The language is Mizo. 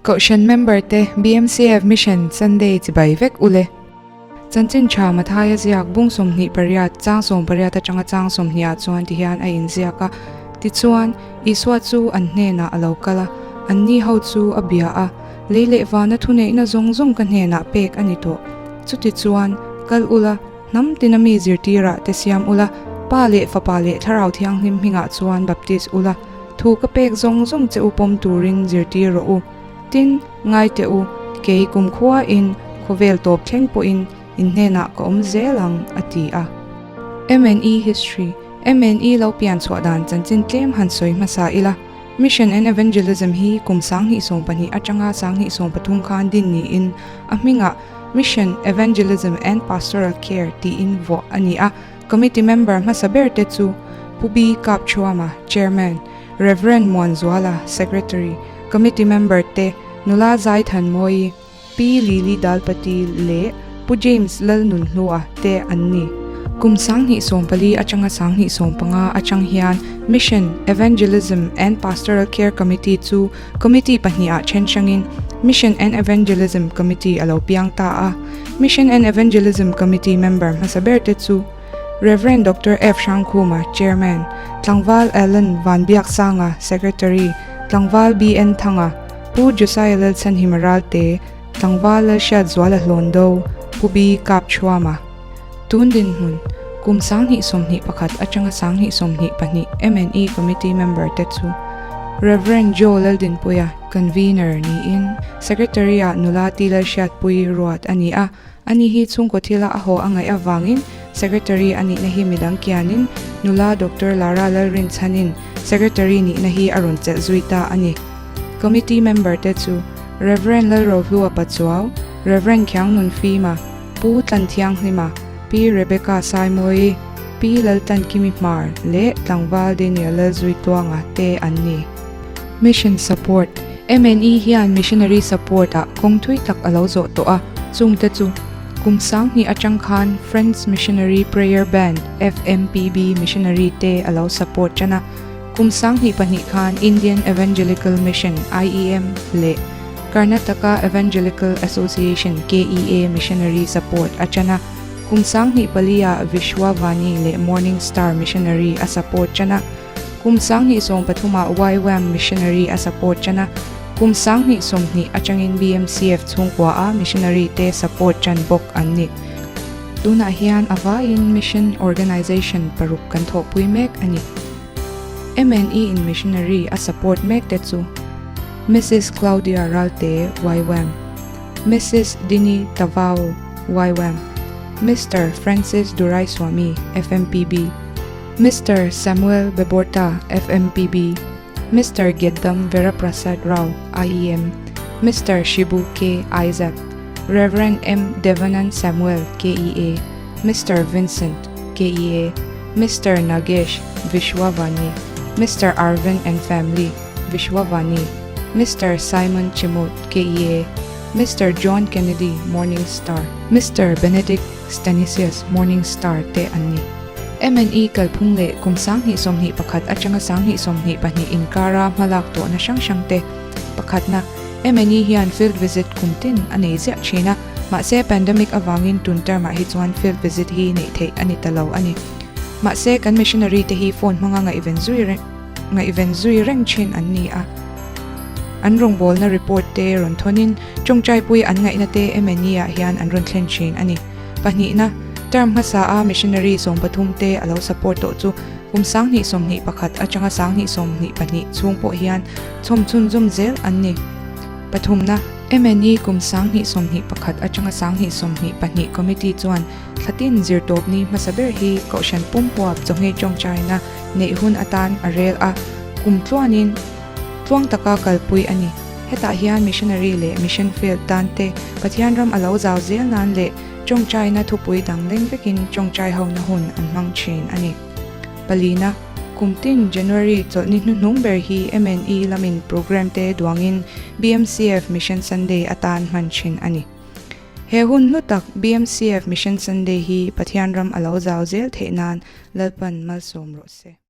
Kohhran member te BMCF Mission Sunday chibai vek ule. Chanchin tha Mathaia ziak bung 28 chang 18 atanga chang 20 ah chuan ti hian a inziak a. Tichuan, Isua chu an hnenah a lo kal a, anni ho chu a bia a, Lei leh vana thuneihna zawng zawng ka hnenah pek a ni tawh. Chutichuan, kal ula, hnam tina mi zirtirah te siam ula, Pa leh Fapa leh Thlarau Thianghlim hmingah chuan baptis ula, Thu ka pek zawng zawng che u pawm turin zirtir rawh u. Tin, ngai teh u, kei kumkhuain khawvel tawp thleng pawhin in hnenah ka awm zel ang, a ti a. MNE History, MNE lo pian chhuah dan chanchin tlem han sawi hmasa ila, Mission and Evangelism hi kum 2012 atanga 2013 khan din niin a hmingah Mission, Evangelism and Pastoral Care tiin vuah a ni a. Committee member hmasa ber te chu Pu B Kapchhuama, Chairman, Rev. Muanzuala, Secretary, Committee member te Nula Zaithanmawii, Pi Lily Dalpati leh Pu James Lalnunhlua te an ni. Kum 2014 atanga 2015 atang hian Mission, Evangelism and Pastoral Care Committee chu Committee pahnih ah then hrangin Mission and Evangelism Committee a lo piang ta a. Mission and Evangelism Committee member hmasa ber te chu Rev. Doctor F. Hrangkhuma, Chairman, Tlangval Allan Vanbiaksanga, Secretary, Tlangval BN Thanga, Pu Josiah Lalchhanhima Ralte, Tlangval Lalhriatzuala Hlawndo, Pu B. Kapchhuama. Tun dinhmun, Kum 2021 atanga 2022 MNE Committee member te chu Rev. Joe Laldinpuia, Convener, niin Secretary-ah Nula Ti Lalhriatpui ruat a ni a, ani hi chhungkaw thila a haw a ngaih avangin Secretary a nihna hi midang kianin Nula Doctor Lara Lalrinchhanin Secretary nihna hi a rawn chelh zui ta a ni. Committee member te chu Rev. Lalrohlua Pachuau, Rev. Khiangnun Fima, Pu Tlanthianghlima, Pi Rebecca Saimawii, Pi Laltankimi Hmar leh Tlangval Daniel Lalzuituanga te an ni. Mission Support, MNE hian Missionary Support ah kawng thui tak a lo zawh tawh a, chungte chu kum 2000 atang khan Friends Missionary Prayer Band, FMPB, Missionary te a lo support tan a, kum 2002 khan Indian Evangelical Mission, IEM, leh Karnataka Evangelical Association, KEA, Missionary Support a ṭan a, kum 2004 ah Vishwavani leh Morning Star Missionary a support ṭan a, kum 2013 ah YWAM Missionary a support ṭan a, kum 2020 aṭangin BMCF chhungkua a missionary te support ṭan bawk an ni. Tunah hian a vaiin Mission Organization paruk kan thawhpui mek a ni. MNE in missionary a support mek te chu Mrs Claudia Ralte, YWAM, Mrs Dini Tavao, YWAM, Mister Francis Duraiswamy, FMPB, Mister Samuel Beborta, FMPB, Mister Geddam Veraprasad Rao, IEM, Mister Shibu K Isaac, Rev M Devanand Samuel, KEA, Mister Vincent, KEA, Mister Nagesh, Vishwavani, Mister Arvind and family, Vishwavani, Mister Simon Chimut, KEA, Mister John Kennedy, Morning Star, Mister Benedict Stanisius, Morning Star te an ni. MNE kalphung leh kum 2021 atanga 2022 inkara hmalak tawhna hrang hrang te pakhatna MNE hian field visit kum tin a nei ziah thin a, mahse pandemic avangin tun term ah hi chuan field visit hi neih theih a ni ta lo a ni. Mahse kan missionary te hi phone hmanga ngaihven zui ngaihven zui reng thin an ni a. An rawngbawlna report te rawn thawnin tawngtaipui an ngaihna te MNE ah hian an rawn thlen thin a ni. Pahnihna, term hmasa a missionary 13 te a lo support tawh chu kum 2021 atanga 2022 chhung pawh hian chhawm chhunzawm zel an ni. Pathumna, MNE kum 2021 atanga 2022 Committee chuan thlatin zirtawpni hmasa ber hi Kohhran pumpuap chawhngei tawngtaina neih hun atan a rel a, kum tluanin tluang taka kalpui a ni. Hetah hian missionary leh mission field tan te Pathian ram a lo zau zel nan leh tawngtaina thupui dang leng vekin tawngtai hona hun an hmang thin a ni. Palina, Kum tin January chawlhni hnuhnung ber hi MNE lamin programme te duangin BMCF Mission Sunday atan hman thin a ni. He hun hlu tak BMCF Mission Sunday hi Pathian ram a lo zau zel theih nan Lalpan malsawm rawh se.